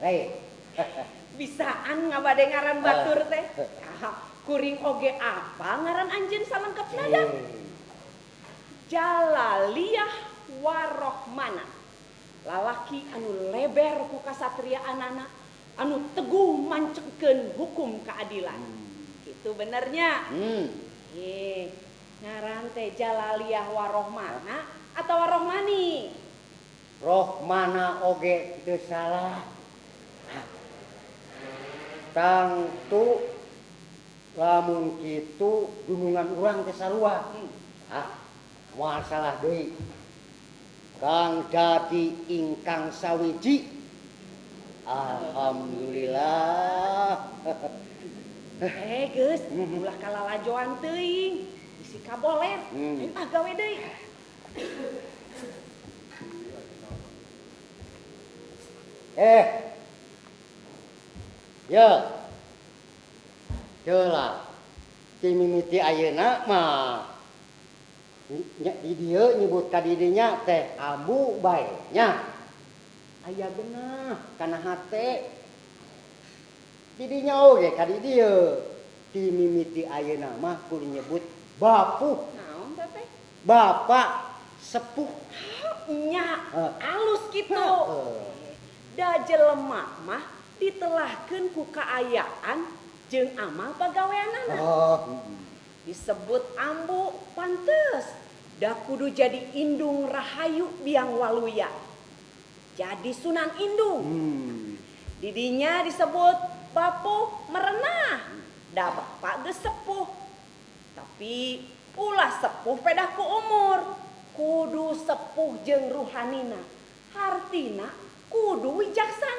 Lain. Bisaan ngabade ngaran batur teh. Ah, kuring oge apa ngaran anjeun salengkepna da? Jalaliyah Warohmana. Lalaki anu leber ku kasatriaanana, anu teguh mancengkeun hukum keadilan. Itu benernya. Eh, ngaran teh Jalaliyah Warohmana atau Warohmani? Rohmana oge teu salah. Tangtu lamun kitu dunungan urang teh sarua. Ah, moal salah deui. Kang dadi ingkang sawiji. Alhamdulillah. Eh, geus, ulah kalalajoan teuing. Bisi kaboler. Ayo ah gawe deui. Eh. Ya. Celah. Ti mimiti ayeuna mah di dieu nyebut ka didinya teh ambu bae nya. Aya geunah kana hate. Didinya oge ka di dieu. Ti mimiti ayeuna mah kudu nyebut bapuh. Naon teh teh? Bapak sepuh. Nya, Heh. alus kitu. Heeh. Da jelema mah ditelahkeun ku kaayaan jeung amal pagaweanana. Oh. Disebut ambu pantes. Da kudu jadi indung rahayu biang waluya. Jadi Sunan Indung. Didinya disebut bapuh merenah. Da bapak geus sepuh. Tapi ulah sepuh pedah ku umur. Kudu sepuh jeung ruhanina. Hartina kudu wijaksana.